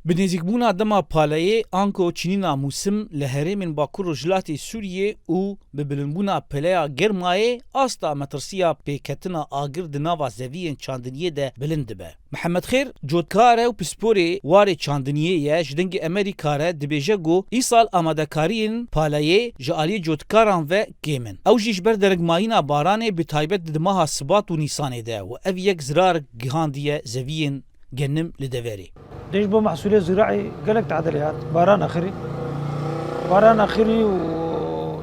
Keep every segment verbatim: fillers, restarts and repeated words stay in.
Bi nêzîkbûna dema paleyê ango çinîna mûsim li herêmên Bakur Rojhilatê Sûriyê û bi bilindbûna peleya germayê asta metirsiya pêketina agir di nava zeviyên çandiniyê de bilind dibe. Mihemed Xêr cotkar e û pisporê warê çandiniyê ye, ji Dengê Emerîka re dibêje ku îsal amadekariyên paleyê ji aliyê cotkaran ve kêm in. Ew jî ji ber derengmayîna baranê bi taybet di maha Sibat û Nîsanê de û ev yek zirar gihandiye zeviyên genim li deverê. Dê ji bo mehsulê ziraî gelek tadilê hat. Baran axirî. Baran axirî û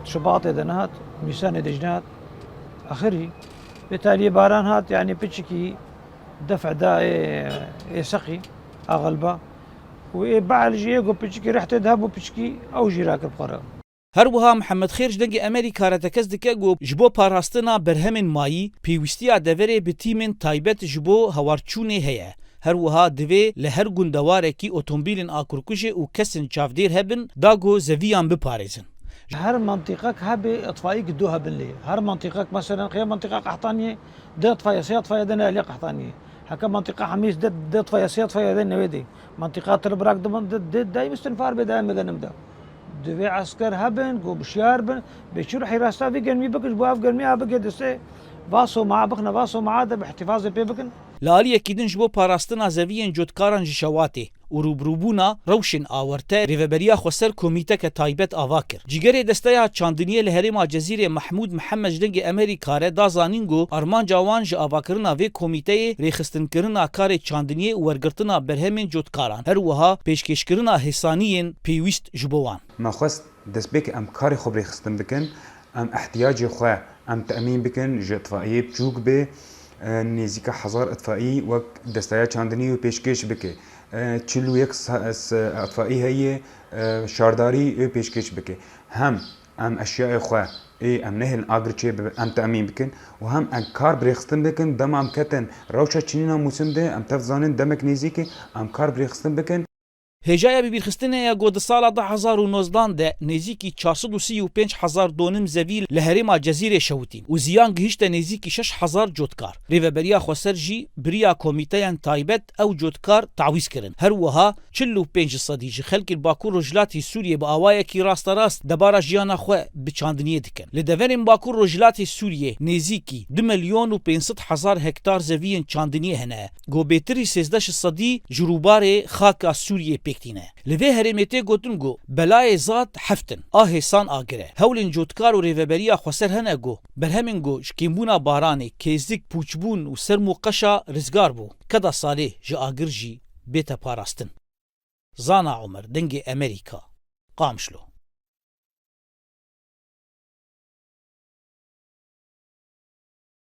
Şubatê de nehat, Nîsanê de jî nehat. Axirî. Bê taliyê baran hat, yanî piçikî def da ê, ê seqî, axilba. Û ê behl jî ê ku piçikî rih tê de hebû piçikî ew jî rakir bi xwe re. Her wiha Mihemed Xêr ji Dengê Emerîka re tekez dike ku ji bo parastina berhemên mayî, pêwîstiya deverê bi tîmên taybet ji bo hewarçûnê heye. Her wiha divê li her gundewarekî otomobîlên akurkujê û kesên çavdêr hebin, da ku zeviyan biparêzin. Her mentiqek hebe itfaî gido hebin lê. Her mentiqek, meselen, xêr mentiqa Qehtaniyê, di itfaiye, sê itfaiye de ne aliyê Qehtaniyê. Heke mentiqa Hemîs de, di itfaiye, sê itfaiye de newê de. Mentiqa Tilbrak de, de, de, de mistinfar bê de em genim de. Divê esker hebin, ku bişyar bin, bê çi ruhî rasta vî germî bikin, ji bo ev germî a bigê distê, va somaa bixine, va somaa de bi ihtifazê pê bikin. Li aliyekî din ji bo parastina zeviyên cotkaran ji şewatê û rûbirûbûna rewşên awarte, Rêveberiya Xweser komîteke taybet ava kir. Cîgerê Desteya Çandiniyê li herêma Cezîrê Mehmûd Mihemed ji Dengê Emerîka re da zanîn ku armanca wan ji avakirina vê komîteyê rêxistinkirina karê çandiniyê û wergirtina berhemên cotkaran, her wiha pêşkêşkirina hêsaniyên pêwîst ji bo wan. Me xwest destpêkê em karê xwe bi rêxistin bikin, em ihtiyacê xwe em temîn bikin, ji itfaiyê biçûk bê, e, nêzîka hezar itfaî wek Desteya Çandinî wê pêşkêş bike. E, çil û yek sa-, s-, itfaî heye, e, şardarî wê pêşkêş bike. Hem em eşyayê xwe ê em nehêlin agir çê bibe, em temîn bikin û hem em kar bi rêxistin bikin, dema em ketin rewşa çinîna mûsim de, em tev zanin demek nêzîk e, em kar bi rêxistin bikin. Hêjaya bibîrxistinê ye ku di sala du hezar û nozdan de nêzîkî çar sed û sî û pênc hezar donim zevî li herêma Cezîrê şewitîn û ziyan gihişte nêzîkî şeş hezar cotkar. Rêveberiya Xweser jî bi riya komîteyên taybet ew cotkar tawîz kirin. Her wiha çil û pênc sedî ji xelkên Bakur Rojhilatê Sûriyê bi awayekî rasterast debara jiyana xwe bi çandiniyê dikin. Li deverên Bakur Rojhilatê Sûriyê nêzîkî du milyon û pênc sed hezar hektar zeviyên çandiniyê hene. Ku bêtirî sêzdeh sedî ji rûbarê xaka Sûriyê pêk tîne. Li vê herêmê tê gotin ku belayê zad heft in, a hêsan agir e. Hewlên cotkar û Rêveberiya Xweser hene ku berhemên ku ji kêmbûna baranê, kêzik, pûçbûn û serm û qeşa rizgar bû, keda salê ji agir jî bête parastin. Zana Omer, Dengê Emerîka, Qamişlo.